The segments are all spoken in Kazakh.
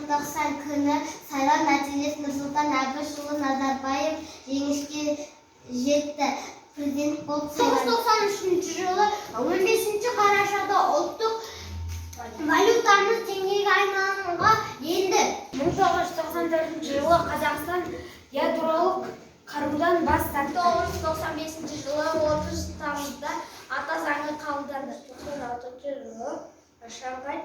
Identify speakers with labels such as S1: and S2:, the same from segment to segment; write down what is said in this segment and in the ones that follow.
S1: Желтоқсан күні сайлау нәтижесі: Нұрсұлтан Әбішұлы Назарбаев жеңіске жетті, президент болып сайланды.
S2: 1993 жылы 15 қарашада ұлттық валютамыз теңгеге айналымға енді.
S3: 1994 жылы Қазақстан ядролық қарудан бас тартты.
S2: 1995 жылы 30 тамызда Ата заңы қабылданды.
S3: 96 жылы Шанхай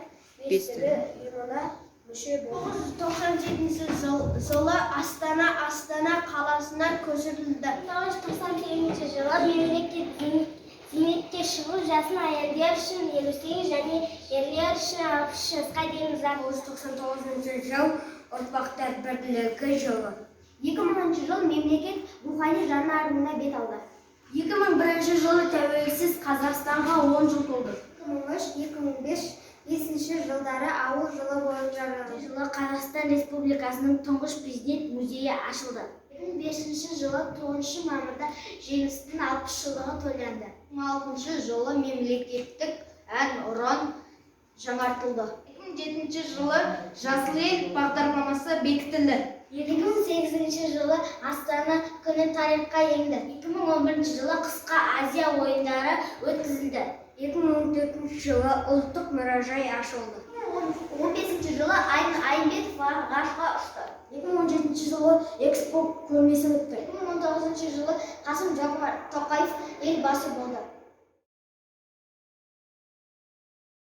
S3: бестігі ұйымына мүше болды.
S2: 1997 жылы Астана қаласына көшірілді.
S1: 1998 жылы мемлекет зейнетке шығу жасын әйелдер үшін 58 және ерлер үшін 63 жасқа дейін ұзартты.
S3: 1999 жыл — Ұрпақтар бірлігі жылы.
S2: 2000 жыл мемлекет рухани жаңаруына бет алды.
S3: 2001 жылы тәуелсіз Қазақстанға 10 жыл толды.
S2: 2003-2005 бесінші жылдары Ауыл жылы болып жарияланды.
S1: Жылы Қазақстан Республикасының Тұңғыш Президент музейі ашылды. 2005 жылы 9 мамырда Жеңістің 60 жылдығы тойланды.
S2: 2006 жылы мемлекеттік ән ұран жаңартылды.
S4: 2007 жылы «Жасыл ел» бағдарламасы бекітілді.
S1: 2008 жылы Астана күні тарихқа енді. 2011 жылы қысқы Азия ойындары өткізілді.
S3: 2014 жылы ұлттық мұражай ашылды.
S2: 2015 жылы Айдын Айымбетов ғарышқа ұшты.
S3: 2017 жылы ЭКСПО көрмесі өтті.
S2: 2019 жылы Қасым Жомарт Тоқаев Елбасы болды.